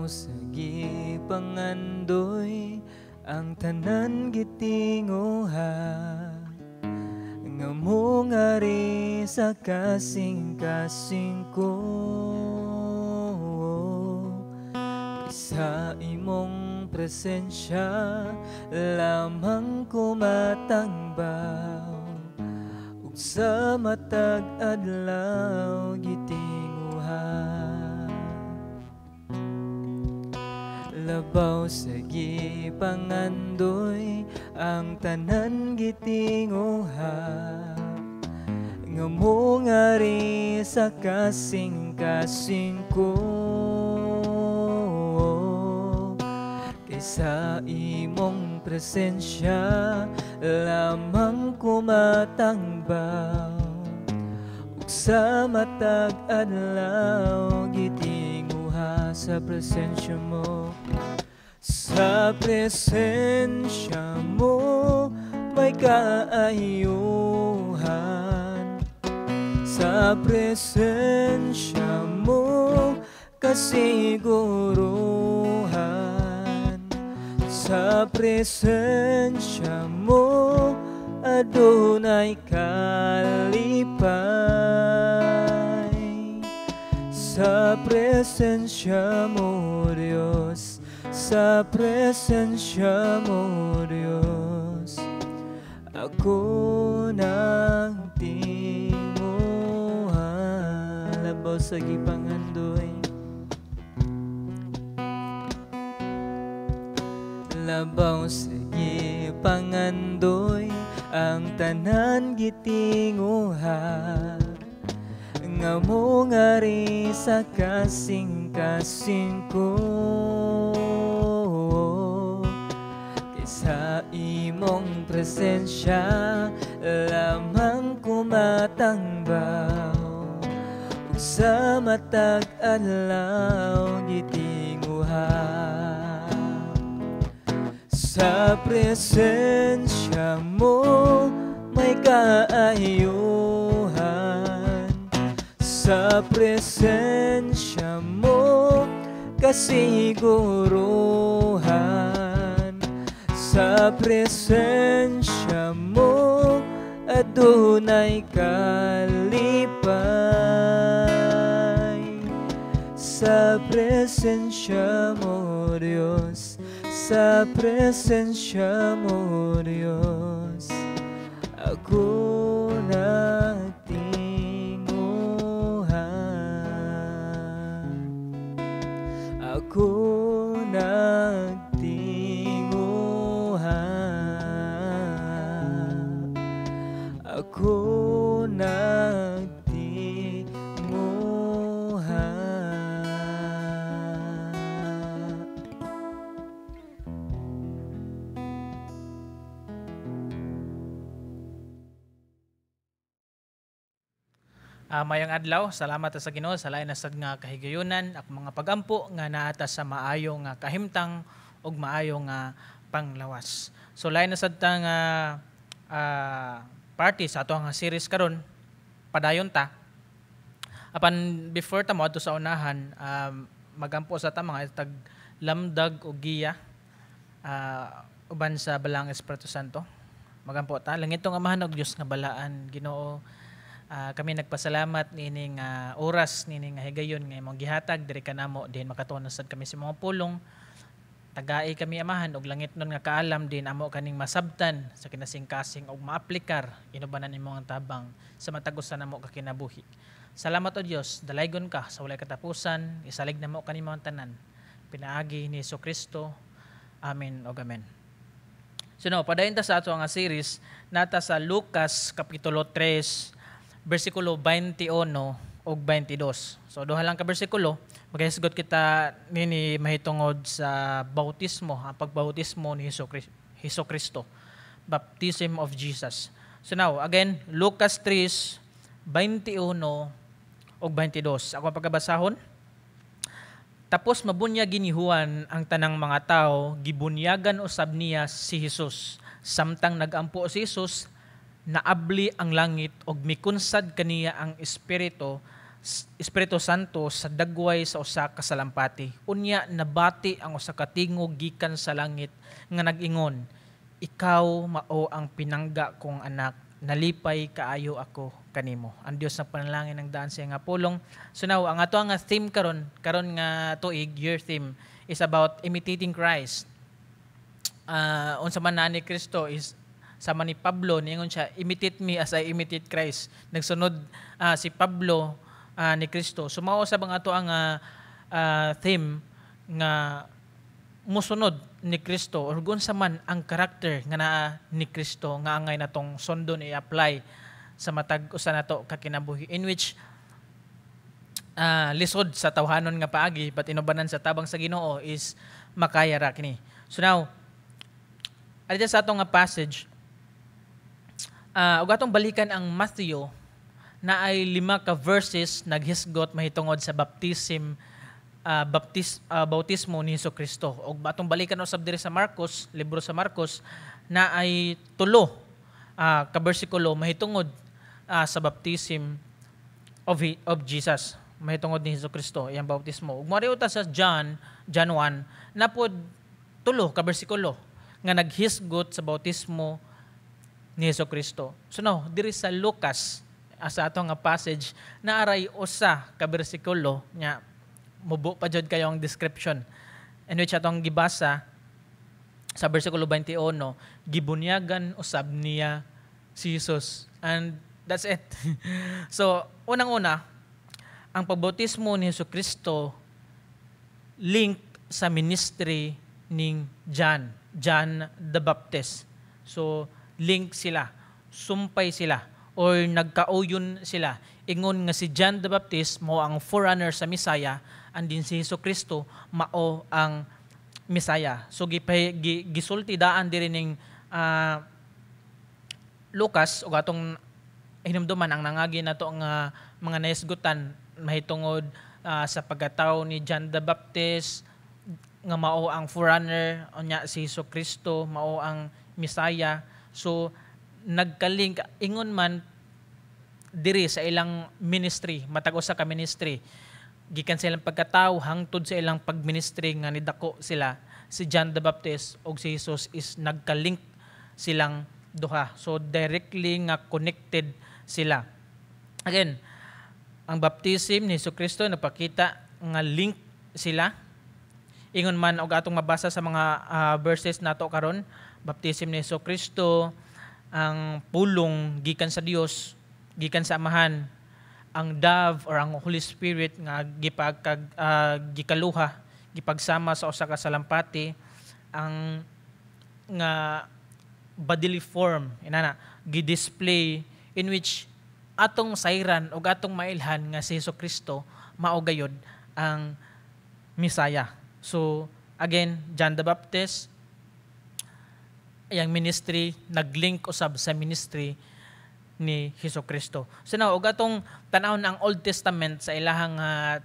Labaw sa gipangandoy, ang tanan gitinguha nga mongari sa kasing-kasing ko. Sa imong presensya lamang ko matangbaw, ug sa matag adlaw gitinguha. Labaw sa gipangandoy, ang tanan gitinguha nga mongari sa kasing-kasing ko. Kay sa imong presensya lamang ko matangbaw, ug sa matag adlaw gitinguha sa presensya mo. Sa presensya mo may kaayuhan, sa presensya mo kasiguruhan, sa presensya mo adunay kalipay. Sa presensya mo, Diyos, sa presensya mo, Diyos, ako nagtinguha. Labaw sa gipangandoy, labaw sa gipangandoy, ang tanan gitinguha nga mongari sa kasing-kasing ko. Kay sa imong presensya lamang ko matangbaw, ug sa matag adlaw gitinguha. Sa presensya mo may kaayuhan, sa presensya mo kasiguruhan, sa presensya mo adunay kalipay. Sa presensya mo, Diyos, sa presensya mo, Diyos, ako nagtinguha. Ako nagtinguha. Ako nagtinguha. Mayong adlaw, salamat sa Ginoo sa lain na sad nga kahigayunan ak mga pagampo nga naata sa maayo nga kahimtang ug maayo nga panglawas. So lain na sad ta nga party sa ato nga series karon, padayon ta. Apan before ta moadto sa unahan, magampo sa ta mga tag lamdag og giya uban sa Balaang Espiritu Santo. Magampo ta, langitong Amahan og Dios nga balaan, Ginoo. Kami nagpasalamat nining oras nining higayon nga imong gihatag diri kanamo diin makatuon sad kami sa mga pulong. Tagai kami Amahan og langit nun nga kaalam din amo kaning masabtan sa kinasingkasing og maaplikar inubanan imong tabang sa matag usa namo ka kinabuhi. Salamat o Dios, dalaygon ka sa walay katapusan, isalig namo kanimo ang tanan. Pinaagi ni Jesucristo. Amen og amen. So now, padayon ta sa ato nga series nata sa Lucas kapitulo 3 versikulo 21 ug 22. So duha lang ka bersikulo, maghisgot kita nini mahitungod sa bautismo, ang pagbautismo ni Jesucristo. Baptism of Jesus. So now, again, Lucas 3, 21 ug 22. Ako ang pagkabasahon. Tapos mabunyag ni Juan ang tanang mga tao, gibunyagan usab niya si Jesus. Samtang nagampo si Jesus, naabli ang langit og mikunsad kaniya ang espiritu Espiritu Santo sa dagway sa usa ka salampati. Unya nabati ang usa ka tingog gikan sa langit nga nag-ingon, "Ikaw mao ang pinangga kong anak, nalipay kaayo ako kanimo." Ang Dios nagpanalangin ng daan siya nga pulong. So now, ang ato nga theme karon karon nga tuig, year theme is about imitating Christ. Unsa man na ni Kristo is sama ni Pablo, niingon siya, "Imitate me as I imitate Christ." Nagsunod si Pablo ni Kristo. So mao sab ang ato ang theme nga musunod ni Kristo or kung unsa man ang karakter nga naa ni Kristo nga angay natong sundon, i-apply sa matag usa nato ka kinabuhi, in which lisod sa tawhanon nga paagi, but inubanan sa tabang sa Ginoo is makaya ra kini. So now, adto sa atong nga passage, ug atong balikan ang Matthew na ay lima ka verses naghisgot mahitungod sa baptism baptis bautismo ni Hesus Kristo. Ug atong balikan usab diri sa Marcos, libro sa Marcos, na ay tulo ka bersikulo mahitungod sa baptism of Jesus, mahitungod ni Hesus Kristo, iyang bautismo. Ug moadto ta sa John, John 1, napod tulo ka bersikulo nga naghisgot sa bautismo ni Hesus Kristo. So now, diri sa Lucas, sa ato nga passage, naaray usa ka bersikulo nya mubo pa jud kayo ang description, in which atong gibasa sa bersikulo 21, gibunyagan usab niya si Jesus. And that's it. So, unang-una, ang pagbautismo ni Hesus Kristo link sa ministry ning John, John the Baptist. So, link sila, sumpay sila, or nagkauyon sila. Ingon nga si John the Baptist mao ang forerunner sa Messiah, and din si Hesus Kristo mao ang Messiah. So gisulti daan diri ning Lucas, ug atong hinumduman ang nangagi nato nga mga nahisgutan mahitungod sa pagkatao ni John the Baptist nga mao ang forerunner, unya si Hesus Kristo mao ang Messiah. So nagkalink ingon man diri sa ilang ministry, matag usa ka ministry, gikan sa ilang pagkatao hangtod sa ilang pagministry nga nidako sila, si John the Baptist ug si Jesus is nagkalink silang duha. So directly nga connected sila. Again, ang baptism ni Hesus Kristo napakita nga link sila. Ingon man og atong mabasa sa mga verses nato karon, baptism ni Hesus Kristo, ang pulong gikan sa Dios, gikan sa Amahan, ang dove or ang Holy Spirit nga gipagkag gikaluha, gipagsama sa usa ka salampati, ang nga bodily form inana gi-display, in which atong sayran ug atong mailhan nga si Hesus Kristo mao gayod ang Misaya. So again, John the Baptist, iyang ministry naglink usab sa ministry ni Hesus Kristo. So now, ug atong tan-awon ang Old Testament sa ilahang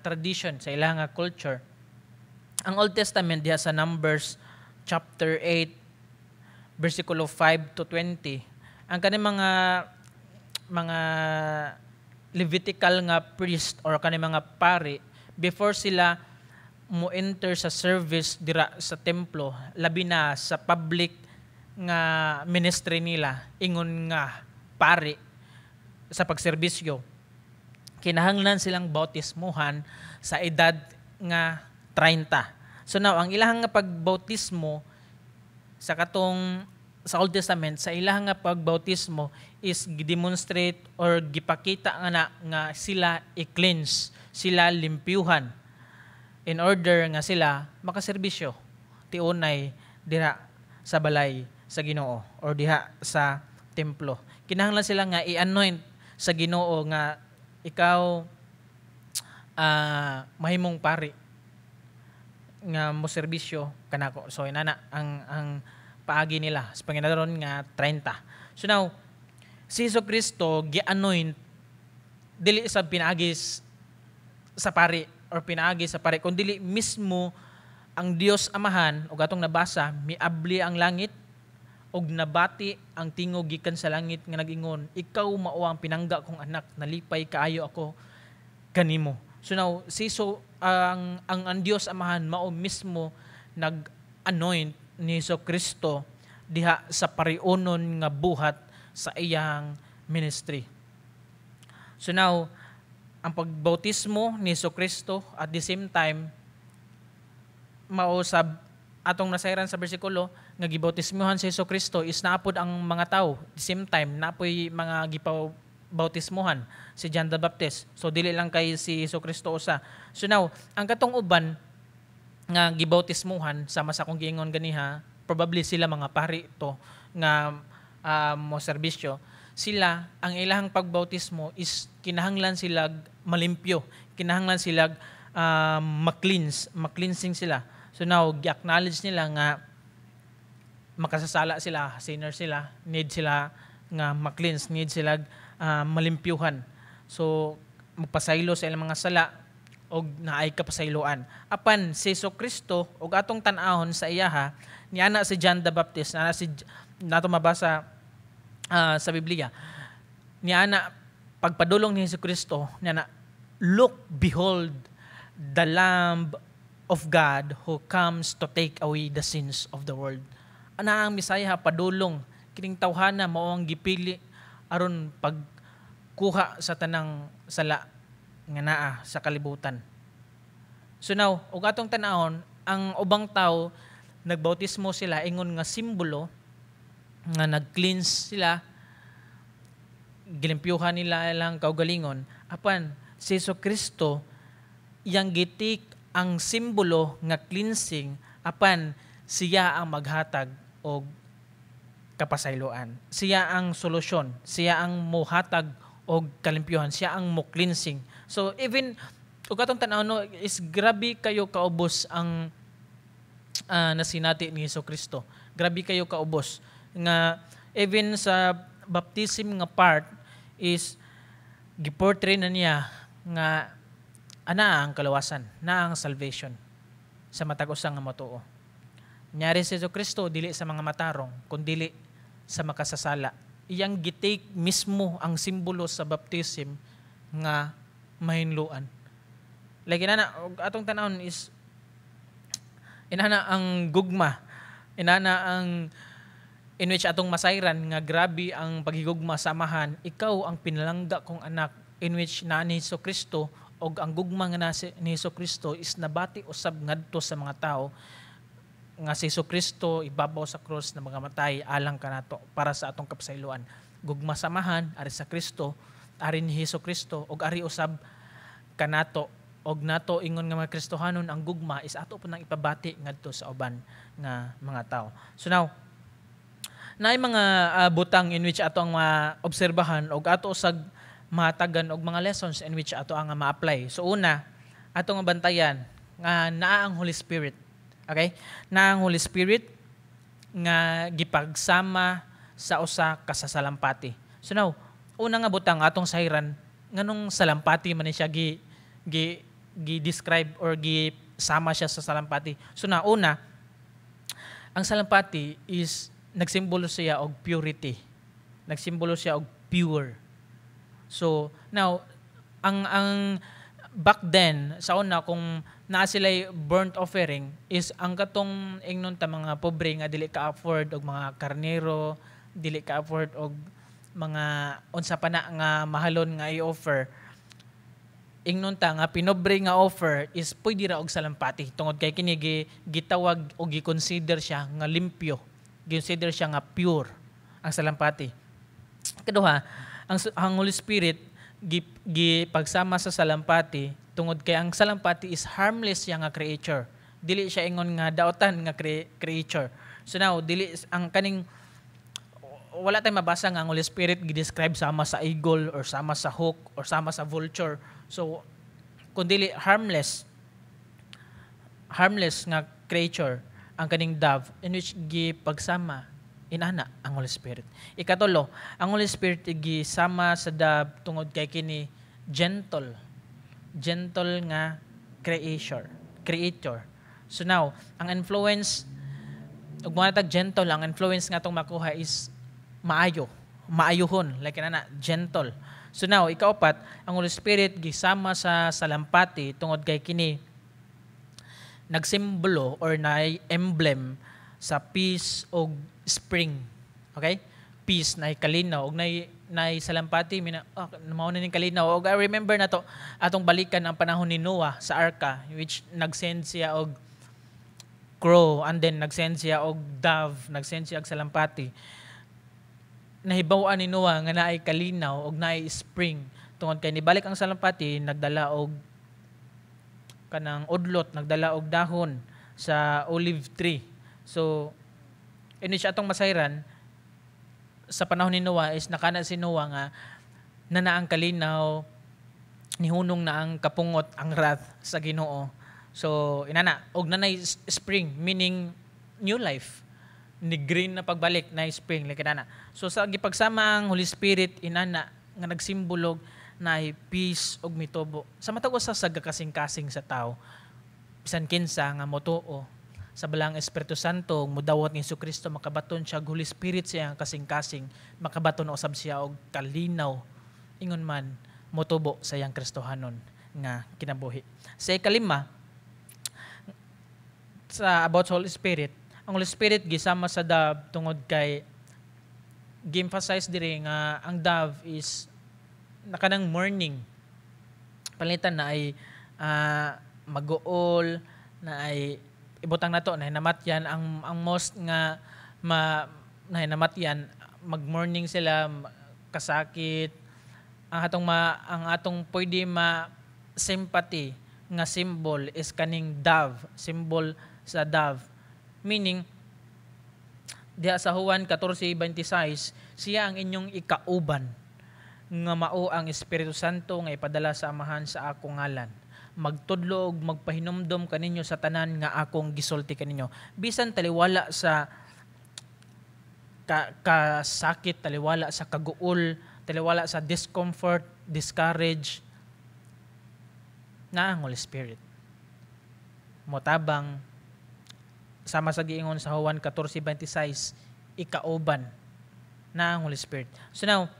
tradition, sa ilahang culture. Ang Old Testament diha sa Numbers chapter 8 versikulo 5 to 20, ang kaning mga Levitical nga priest or kaning mga pari, before sila mo enter sa service dira sa templo, labi na sa public nga ministry nila ingon nga pari sa pagserbisyo, kinahanglan silang bautismuhan sa edad nga 30. So now, ang ilahang nga pagbautismo sa katong sa Old Testament, sa ilahang nga pagbautismo is gidemonstrate or gipakita nga na nga sila i-cleanse, sila limpyuhan in order nga sila makaserbisyo tiunay dira sa balay sa Ginoo or diha sa templo. Kinahanglan sila nga i-anoint sa Ginoo nga ikaw mahimong pari nga mo serbisyo kanako. So inana ang paagi nila sa Panginoon nga 30. So now, si Hesus Kristo gi-anoint dili sa pinaagi sa pari or pinaagi sa pari, kun dili mismo ang Dios Amahan, ug atong nabasa, miabli ang langit ug nabati ang tingog gikan sa langit nga nag-ingon, "Ikaw mao ang pinangga kong anak, nalipay kaayo ako kanimo. So now, si so ang Dios Amahan mao mismo nag-anoint ni Hesus Kristo diha sa pariunon nga buhat sa iyang ministry. So now, ang pagbautismo ni Hesus Kristo, at the same time mao sab atong nasayran sa bersikulo nga gibautismohan si Hesus Kristo is naapod ang mga tao. The same time napoy mga gipabautismohan si John the Baptist. So dili lang kay si Hesus Kristo usa. So now, ang katong uban nga gibautismohan, sama sa akong giingon ganiha, probably sila mga pari to nga mo serbisyo sila. Ang ilahang pagbautismo is kinahanglan sila malimpyo, kinahanglan sila ma-cleanse, ma-cleansing sila. So now, gi-acknowledge nila nga makasasala sila, sinner sila, need sila nga ma-cleanse, need sila malimpyuhan. So magpasaylo sa ilang mga sala og naay kapasayloan. Apan si Hesus Kristo, og atong tan-awon sa iyaha, niana si John the Baptist, niana si nato mabasa sa Biblia. Niana pagpadulong ni Hesus Kristo, niana, "Look, behold the Lamb of God who comes to take away the sins of the world." Ana ang Misaya padulong, kining tawhana mao ang gipili aron pagkuha sa tanang sala nga naa sa kalibutan. So now, ug atong tan-awon, ang ubang tao nagbautismo sila ingon nga simbolo nga nag-cleanse sila, gilimpyuhan nila ilang kaugalingon. Apan si Hesus Kristo, iyang gi-take ang simbolo nga cleansing, apan siya ang maghatag og kapasayloan. Siya ang solusyon, siya ang muhatag og kalimpyuhan, siya ang mo cleansing. So even ug atong tan-aw, no, is grabe kayo kaubos ang nasinati ni Hesus Kristo. Grabe kayo kaubos nga even sa baptism nga part is giportray na niya nga ana ang kalawasan, na ang salvation sa matag usa nga matuo. Nyari si Hesus Kristo dili sa mga matarong, kundili sa makasasala. Iyang gitake mismo ang simbolo sa baptism nga mahinluan. Like inana, og atong tan-awon is inana ang gugma, inana ang in which atong masayran nga grabe ang paghigugma sa Amahan, "Ikaw ang pinalangga kong anak," in which naa ni Hesus Kristo og ang gugma nga ni Hesus Kristo is nabati usab ngadto sa mga tao nga si Hesus Kristo ibabaw sa krus na mga matay alang kanato para sa atong kapasayloan. Gugma sa Amahan ari sa Kristo, ari ni Hesus Kristo og ari usab kanato, og nato ingon nga mga Kristohanon, ang gugma is ato po nang ipabati ngadto sa uban nga mga tao. So now, naay mga butang in which ato ang maobserbahan og ato sag mahatagan og mga lessons in which ato ang ma-apply. So una, ato nga bantayan nga naa ang Holy Spirit. Okay? Naa ang Holy Spirit nga gipagsama sa usa ka sa salampati. So now, una nga butang atong sayran, nganong salampati man ni siya gi gi gi-describe or gi sama siya sa salampati? So na una, ang salampati is nagsimbolo siya og purity. Nagsimbolo siya og pure. So now, ang back then sa una, kung naa sila'y burnt offering is ang katong ingnon ta mga pobre nga dili ka afford og mga karnero, dili ka afford og mga unsa pa na nga mahalon nga i-offer, ingnon ta nga pinobre nga offer is pwede ra og salampati tungod kay kini gitawag o gi-consider siya nga limpyo, gi-consider siya nga pure ang salampati. Kaduha, ang Holy Spirit gipagsama sa salampati tungod kay ang salampati is harmless siya nga creature. Dili siya ingon nga daotan nga creature. So now, dili ang kaning wala tay mabasa nga ang Holy Spirit gi-describe sama sa eagle or sama sa hawk or sama sa vulture. So kun dili harmless harmless nga creature ang kaning dove in which gipagsama inana ang Holy Spirit. Ikatulo, ang Holy Spirit gisama sa dove tungod kay kini gentle gentle nga creator. So now, ang influence ug mga tag gentle, ang influence nga atong makuha is maayo. maayuhon, like na gentle. So now, ikaupat, ang Holy Spirit gisama sa salampati tungod kay kini nagsimbolo or naay emblem sa peace o spring. Okay? Peace na kalinaw og nay salampati mina, oh, mao na ning kalinaw. Og I remember na to atong balikan ang panahon ni Noah sa arka, which nagsend siya og crow and then nagsend siya og dove, nagsend siya og salampati. Nahibaw-an ni Noah nga naay kalinaw og naay spring tungod kay nibalik ang salampati, nagdala og kanang udlot, nagdala og dahon sa olive tree. So ini siya atong masayran sa panahon ni Noah is nakana si Noah nga na ang kalinaw, nihunong na ang kapungot, ang wrath sa Ginoo. So inana og nanay spring, meaning new life, ni green na pagbalik na spring, like inana. So sa gipagsama ang Holy Spirit inana nga nagsimbolog na peace og mitubo sa matag usa sa kasing-kasing sa tao, bisan kinsa nga motuo sa Balaang Espiritu Santo, mudawat ni Kristo, makabaton siya og Holy Spirit sa iyang kasing-kasing, makabaton usab siya og kalinaw, ingon man motubo sa iyang Kristohanon nga kinabuhi. Sa ikalima, sa about sa Holy Spirit, ang Holy Spirit gisama sa dove tungod kay gi-emphasize diri nga ang dove is nakanang morning. Palitan na ay maguol na ay ibutang nato na namatyan ang most nga ma na namatyan, mag-morning sila, kasakit. Ang atong pwede ma sympathy nga symbol is kaning dove, symbol sa dove, meaning diha sa Juan 14:26, "Siya ang inyong ikauban nga mao ang Espiritu Santo nga ipadala sa Amahan sa akong ngalan, magtudlo og magpahinumdom kaninyo sa tanan nga akong gisulti kaninyo." Bisan taliwala sa kasakit, taliwala sa kaguol, taliwala sa discomfort, discourage, na ang Holy Spirit motabang sama sa giingon sa Juan 14:26, ikauban na ang Holy Spirit. So now,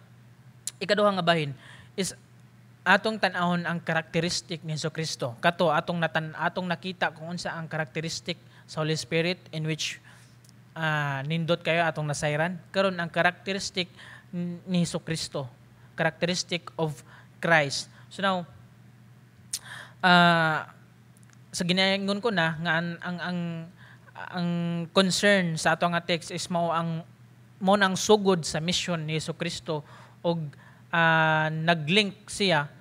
ikaduha nga bahin is atong tan-awon ang karakteristik ni Kristo. Kato atong nakita kung unsa ang karakteristik sa Holy Spirit, in which nindot kayo atong nasayran. Karon, ang karakteristik ni Hesus Kristo, characteristic of Christ. So now, sa ginaingon ko na nga ang concern sa ato nga text is mao nang sugod sa mission ni Hesus Kristo og naglink siya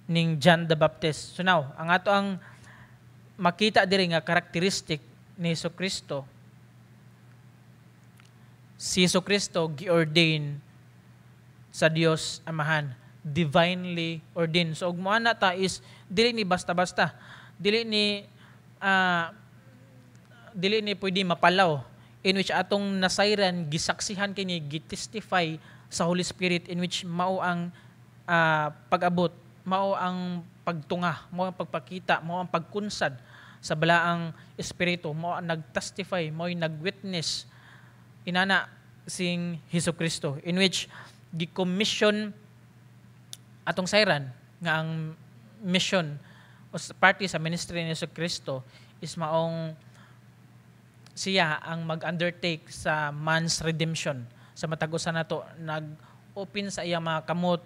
ning John the Baptist. So now, ang ato ang makita diri nga karakteristik ni Hesus Kristo, si Hesus Kristo gi-ordain sa Dios Amahan, divinely ordained. So ug mo ana ta is dili ni basta-basta, dili ni pwede mapalaw, in which atong nasayran, gisaksihan kini, gitestify sa Holy Spirit, in which mao ang pag-abot, mao ang pagtunga, mao ang pagpakita, mao ang pagkunsad sa Balaang Espiritu, mao ang nagtestify, mao ang nagwitness inana sing Hesus Kristo, in which gi-commission atong sayran nga ang mission o party sa ministry ni Hesus Kristo is maong siya ang mag-undertake sa man's redemption. Sa matag usa nato, nag-open sa iyang mga kamot,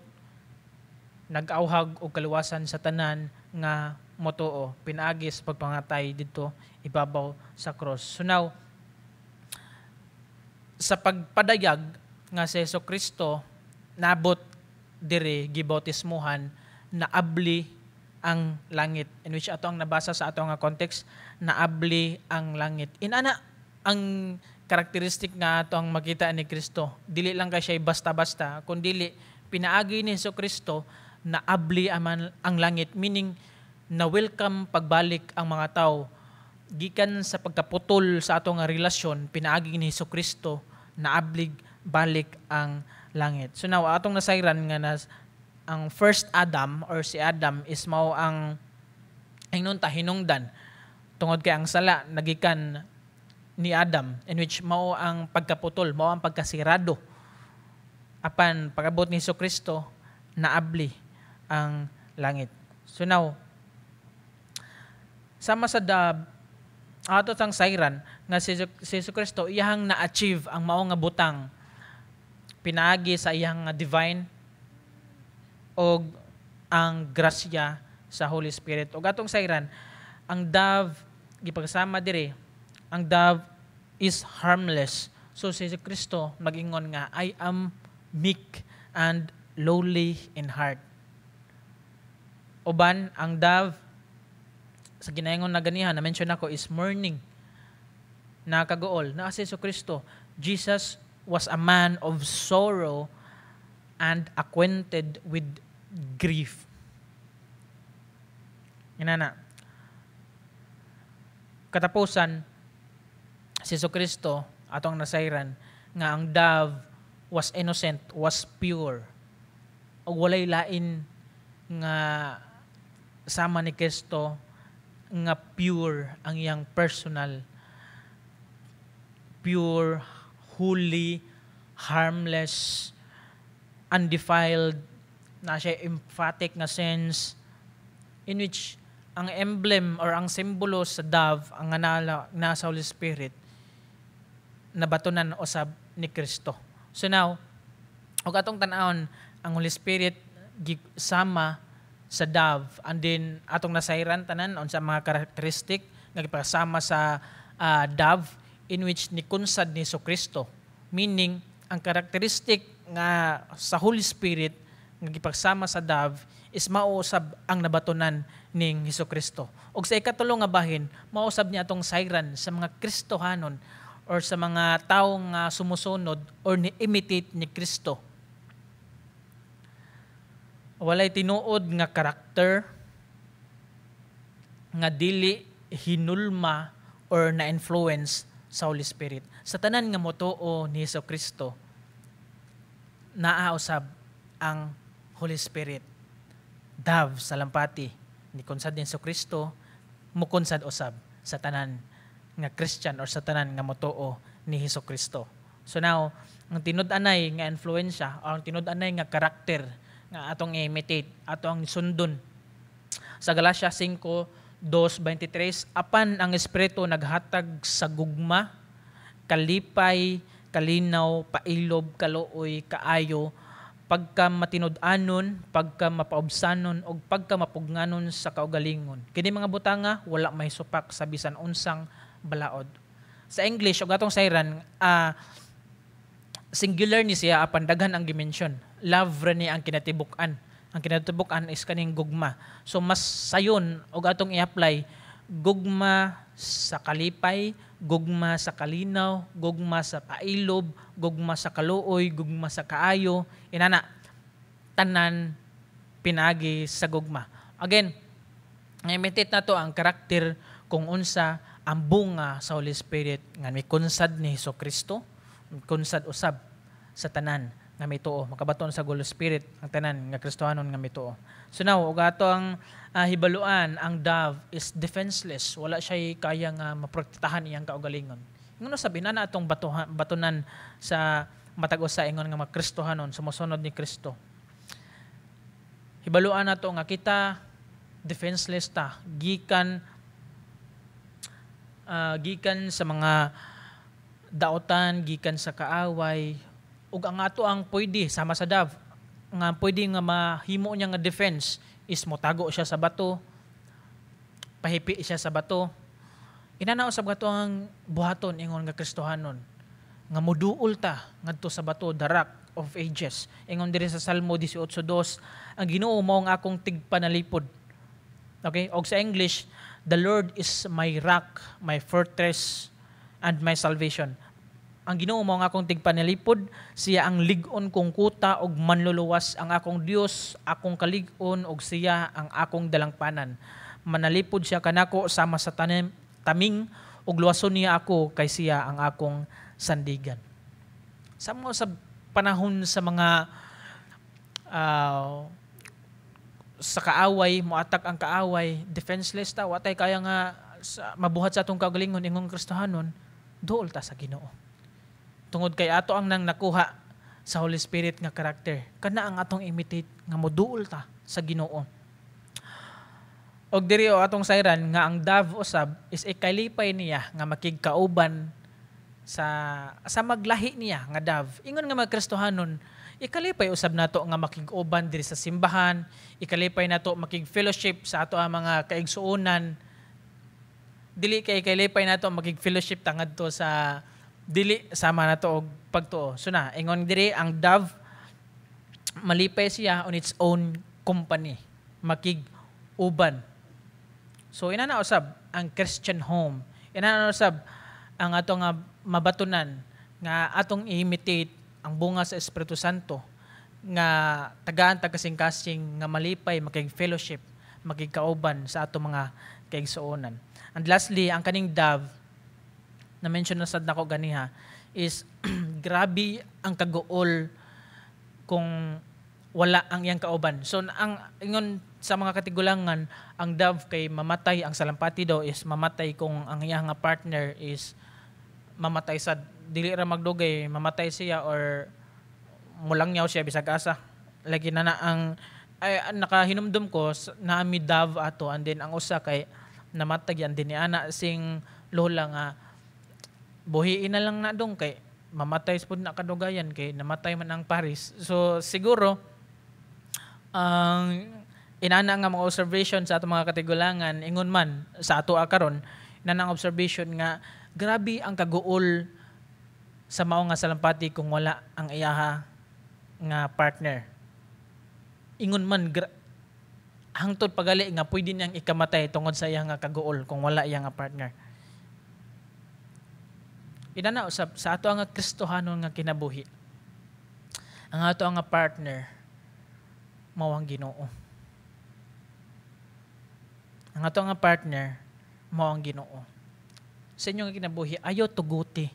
nag-auhag og kaluwasan sa tanan nga motuo pinaagi sa pagpangatay didto ibabaw sa cross. So now, sa pagpadayag nga si Hesus Kristo nabot diri, gibautismuhan, naabli ang langit, in which ato ang nabasa sa ato nga context, naabli ang langit. Inana ang karakteristik nga ato ang makita ni Kristo. Dili lang kay siya basta-basta, kun dili pinaagi ni Hesus Kristo naabli aman ang langit, meaning na welcome pagbalik ang mga tao gikan sa pagkaputol sa ato nga relasyon. Pinaagi ni Hesus Kristo, naablig balik ang langit. So now, atong nasayran nga nas ang first Adam or si Adam is mao ang ingnon ta hinungdan tungod kay ang sala nagikan ni Adam, in which mao ang pagkaputol, mao ang pagkasirado. Apan pag-abot ni Hesus Kristo, naabli ang langit. So now, sama sa dove, ato sang sayran nga si Hesus Kristo iyahang na-achieve ang mao nga butang pinaagi sa iyang nga divine og ang grasya sa Holy Spirit. Og atong sayran, ang dove gipagsama diri, ang dove is harmless. So si Hesus Kristo magingon nga, "I am meek and lowly in heart." Uban ang dove sa ginaingon na ganiha na mention ako is mourning, nakaguol na si Hesus Kristo. Jesus was a man of sorrow and acquainted with grief. Inana. Katapusan, si Hesus Kristo, atong nasayran, nga ang dove was innocent, was pure. O walay lain nga sama ni Kristo nga pure ang iyang personal, pure, holy, harmless, undefiled, na siya emphatic nga sense in which ang emblem or ang simbolo sa dove ang nala nasa Holy Spirit nabatunan usab ni Kristo. So now, ug atong tan-awon ang Holy Spirit sama sa dove, and then atong nasayran tanan unsa mga characteristic nga gipasama sa dove in which nikunsad ni Kristo, meaning ang characteristic nga sa Holy Spirit nga gipagsama sa dove is mao usab ang nabatunan ning Hesus Kristo. Og sa ikatulo nga bahin, mao usab niya atong sayran sa mga Kristohanon or sa mga tawo nga sumusunod or ni imitate ni Kristo. Walay tinuod nga karakter nga dili hinulma or na-influence sa Holy Spirit. Sa tanan nga motuo ni Hesus Kristo, naa usab ang Holy Spirit. Dove sa lampati ni kunsad ni Hesus Kristo, mukunsad usab sa tanan nga Christian or sa tanan nga motuo ni Hesus Kristo. So now, ang tinud-anay nga influensya o ang tinud-anay nga karakter nga atong i-imitate, atong sundon. Sa Galatia 5:2-23, apan ang Espiritu naghatag sa gugma, kalipay, kalinaw, pailob, kaluoy, kaayo, pagka matinud-anon, pagka mapaubsanon ug pagka mapugnganon sa kaugalingon. Kini mga butanga wala may supak sa bisan unsang balaod. Sa English ug atong sayran, singular ni siya apan daghan ang gi-mention. Love ra ni ang kinatibuk-an. Ang kinatibuk-an is kaning gugma. So mas sayon og atong i-apply gugma sa kalipay, gugma sa kalinaw, gugma sa pailob, gugma sa kaluoy, gugma sa kaayo, inana tanan pinagi sa gugma. Again, imitate nato ang karakter kung unsa ang bunga sa Holy Spirit nga mikunsad ni Hesus Kristo, kunsad usab sa tanan nga mituo. Makabaton sa Holy Spirit ang tanan nga Kristohanon nga mituo. So now, ug ato ang hibaluan, ang dove is defenseless. Wala siya kaya nga maprotektahan iyang kaugalingon. Ngano sabi na na atong batunan sa matag usa ingon nga mga Kristohanon, sumusunod ni Kristo. Hibaluan nato nga kita defenseless ta gikan sa mga daotan, gikan sa kaaway, ug ang ato ang pwede sama sa dove nga pwede nga mahimo niya nga defense is motago siya sa bato, pahipi siya sa bato. Inana usab ato ang buhaton ingon nga Kristohanon nga muduol ta ngadto sa bato, the Rock of Ages. Ingon diri sa Salmo 18:2, "Ang Ginoo mao ang akong tigpanalipod." Okay, og sa English, "The Lord is my rock, my fortress and my salvation." Ang Ginoo mao ang akong tigpanalipod, siya ang lig-on kong kuta ug manluluwas, ang akong Dios, akong kalig-on ug siya ang akong dalangpanan. Manalipod siya kanako sama sa taming ug luwason niya ako kay siya ang akong sandigan. Sa mga sa panahon sa mga sa kaaway, moatak ang kaaway, defenseless ta, watay kaya nga mabuhat sa atong kaugalingon ingong Kristohanon, duol ta sa Ginoo. Tungod kay ato ang nang nakuha Sa Holy Spirit nga karakter. Kana ang atong imitate nga moduol ta sa Ginoo. Og diri o atong sayran nga ang dove usab is ikalipay niya nga makigkauban sa maglahi niya nga dove. Ingon nga mga Kristohanon, ikalipay usab nato nga makig-uban diri sa simbahan, ikalipay nato makig-fellowship sa ato ang mga kaigsuonan. Dili kay ikalipay nato makig-fellowship ta ngadto sa dili sama nato og pagtuo. So na, ingon diri ang dove, malipay siya on its own company, makig-uban. So inana usab ang Christian home. Inana usab ang ato nga mabatunan nga atong i-imitate ang bunga sa Espiritu Santo nga tagaan ta kasing-kasing nga malipay makig-fellowship, makigkauban sa ato mga kaigsuonan. And lastly, ang kaning dove na mention na sad nako ganiha is grabe ang kaguol kung wala ang iyang kauban. So ang ingon sa mga katigulangan, ang dove kay mamatay, ang salampati daw is mamatay kung ang iyang nga partner is mamatay sa dili ra magdugay, mamatay siya or mulangyaw siya bisag asa. Lagi na na ang ay, nakahinumdum ko naami dove ato, and then ang usa kay namatay yan din ni ana sing lola nga buhiin na lang na dong kay mamatay pud na kadugayan kay namatay man ang pares. So siguro ang inana nga mga observation sa ato mga katigulangan, ingon man sa ato karon, inana ang observation nga grabe ang kaguol sa mao nga salampati kung wala ang iyaha nga partner. Ingon man hangtod pagali nga pwede niyang ikamatay tungod sa iyang nga kaguol kung wala iya nga partner. Inana usab sa ato nga Kristohanon nga kinabuhi. Ang ato nga partner mao ang Ginoo. Ang ato nga partner mao ang Ginoo. Sa inyong kinabuhi, ayo tuguti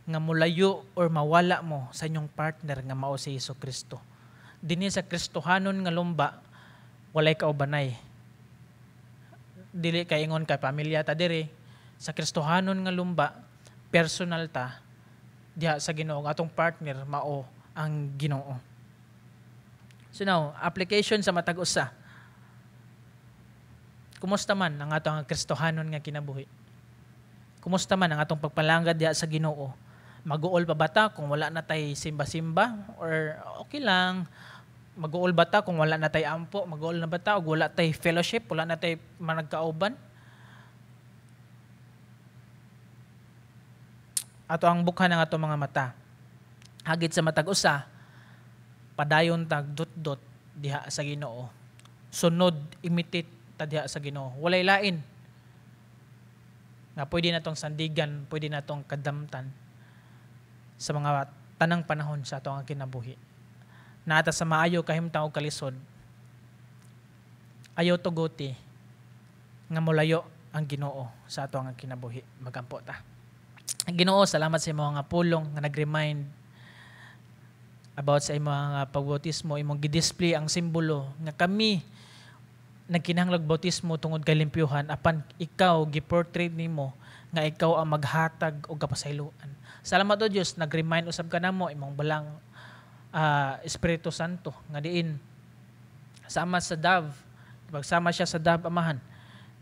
nga mulayo or mawala mo sa inyong partner nga mao si Hesus Kristo. Dinhi sa Kristohanon nga lumba, walay kaubanay. Dili kay ingon kay pamilya ta diri. Sa Kristohanon nga lumba, personal ta diha sa Ginoo. Atong partner mao ang Ginoo. So now, application sa matag usa. Kumusta man ang atong Kristohanon nga kinabuhi? Kumusta man ang atong pagpalangga diha sa Ginoo? Maguol pa ba ta kung wala na tay simba-simba or okay lang? Maguol ba ta kung wala na tay ampo? Maguol na ba ta og wala tay fellowship, wala na tay managkauban? Ato ang bukhan ng ato mga mata. Hagit sa matag usa, padayon tag dot-dot diha sa Ginoo. Sunod, imitate ta diha sa Ginoo. Walay lain nga pwede natong sandigan, pwede natong kadamtan sa mga tanang panahon sa atong kinabuhi. Naata sa maayo kahimtang og kalisod, ayaw tuguti nga molayo ang Ginoo sa atong kinabuhi. Magampo ta. Ginoo, salamat sa imong nga pulong nga nag-remind about sa imong nga pagbautismo, imong gidisplay ang simbolo nga kami nagkinahanglag bautismo tungod kay limpyuhan, apan ikaw gi-portrait nimo nga ikaw ang maghatag og kapasayloan. Salamat o Dios, nag-remind usab ka namo imong balang Espiritu Santo nga diin sama sa dove, pagsama siya sa dove, Amahan,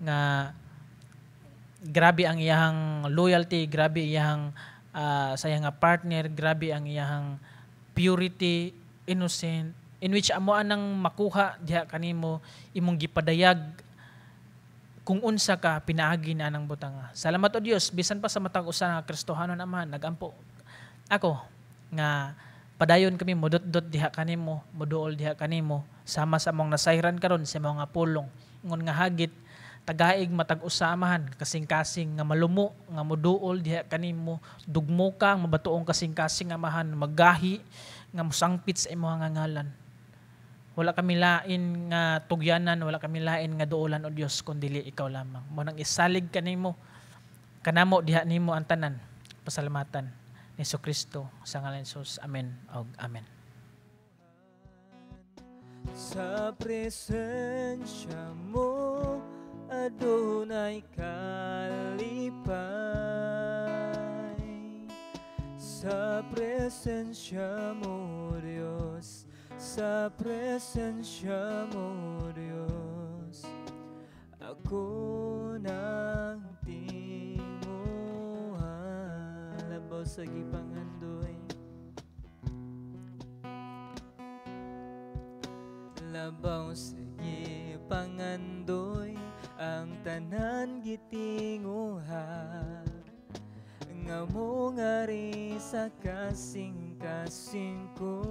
nga grabe ang iyahang loyalty, grabe iyahang sa iyang partner, grabe ang iyahang purity, innocent, in which amo anang makuha diha kanimo imong gipadayag kung unsa ka pinaagi na ng butanga. Salamat o Dios, bisan pa sa matag usa nga Kristohanon, Amahan, nagampo ako nga padayon kami mudot-dot diha kanimo, muduol diha kanimo, sama sa among nasayran karon sa mga pulong. Ingon nga hagit tagaig matag usa, Amahan, kasing-kasing nga malumo nga muduol diha kanimo, dugmo ka ang mabatuong kasing-kasing, Amahan, magahi nga mosangpit sa imong nga ngalan. Wala kami lain nga tugyanan, wala kami lain nga duolan o Dios kundi ikaw lamang. Mo nang isalig kanimo, kanamo diha nimo ang tanan. Pasalamatan ni Kristo sa ngalan ni Jesus. Amen og amen. Sa presensya mo adunay kalipay. Sa presensya mo, Diyos. Sa presensya mo, Diyos. Ako nang tinguha. Labaw sa gipangandoy. Labaw sa gipangandoy, ang tanan gitinguha nga mo ngari sa kasing-kasing ko.